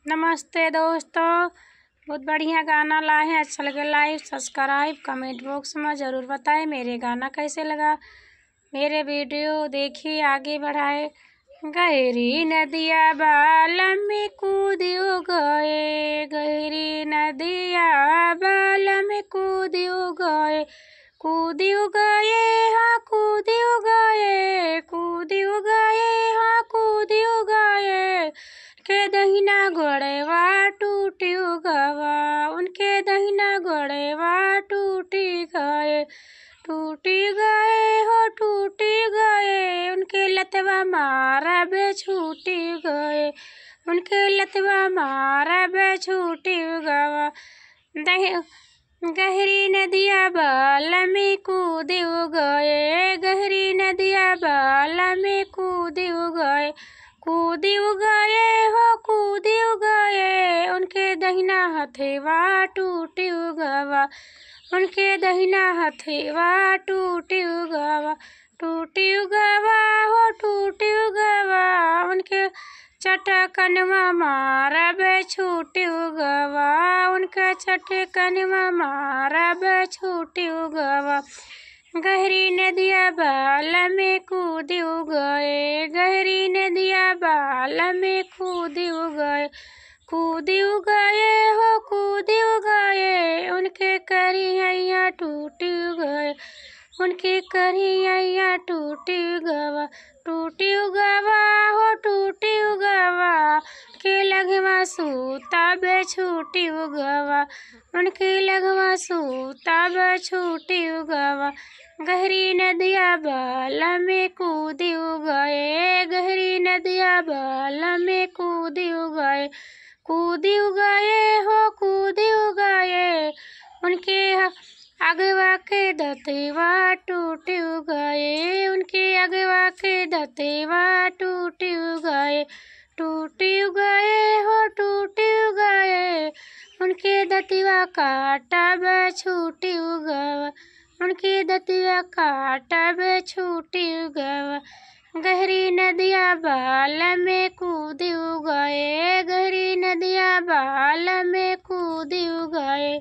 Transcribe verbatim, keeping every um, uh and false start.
नमस्ते दोस्तों, बहुत बढ़िया गाना लाए हैं। अच्छा लगे like, subscribe, comment box में ज़रूर बताएं मेरे गाना कैसे लगा। मेरे video देखिए, आगे बढ़ाए। गहरी नदिया बालम कूदियो गए, गहरी नदिया बालम कूदियो गए, कूदियो गए, हाँ कूदियो गए, कूदियो गए, हाँ कूदियो गए। उनके दहिना गोड़वा टूटियो गवा, उनके दहिना गोड़वा टूटी गए, टूटी गए हो टूटी गए। उनके लतवा मारब छूटी गए, उनके लतवा मारब छूटी गवा। दहि-, गहरी नदिया बालम कूदियो गए, गहरी नदिया बालम कूदियो गए, कूदियो गए हो कूदियो गए। उनके दहिना हथवा टूटियो गवा, उनके दहिना हथवा टूटियो गवा, टूटियो गवा हो टूटियो गवा। उनके चटकनवा मारब छूटियो गवा, उनके चटकनवा मारब छूटियो गवा। गहरी नदिया बालम कूदियो गए, गहरी नदिया बालम कूदियो गए, कूदियो गए हो कूदियो गए। उनके करिहैया टूटियो गए, उनके करिहैया टूटियो गवा, टूटियो गवा हो टूटियो गवा। उनके लगवा सूतब छूटियो गवा, उनके लगवा सूतब छूटियो गवा। गहरी नदिया बालम कूदियो गए, गहरी नदिया बालम कूदियो गए, कूदियो गए हो कूदियो गए। उनके ह-, अगवा के दतवा टूटियो गए, उनके अगवा के दतवा टूटियो गए, टूटियो गए हो टूटियो गए। उनके दतवा काटब छूटियो गवा, उनके दतवा काटब छूटियो गवा। गहरी नदिया बालम कूदियो गए, गहरी नदिया बालम कूदियो गए।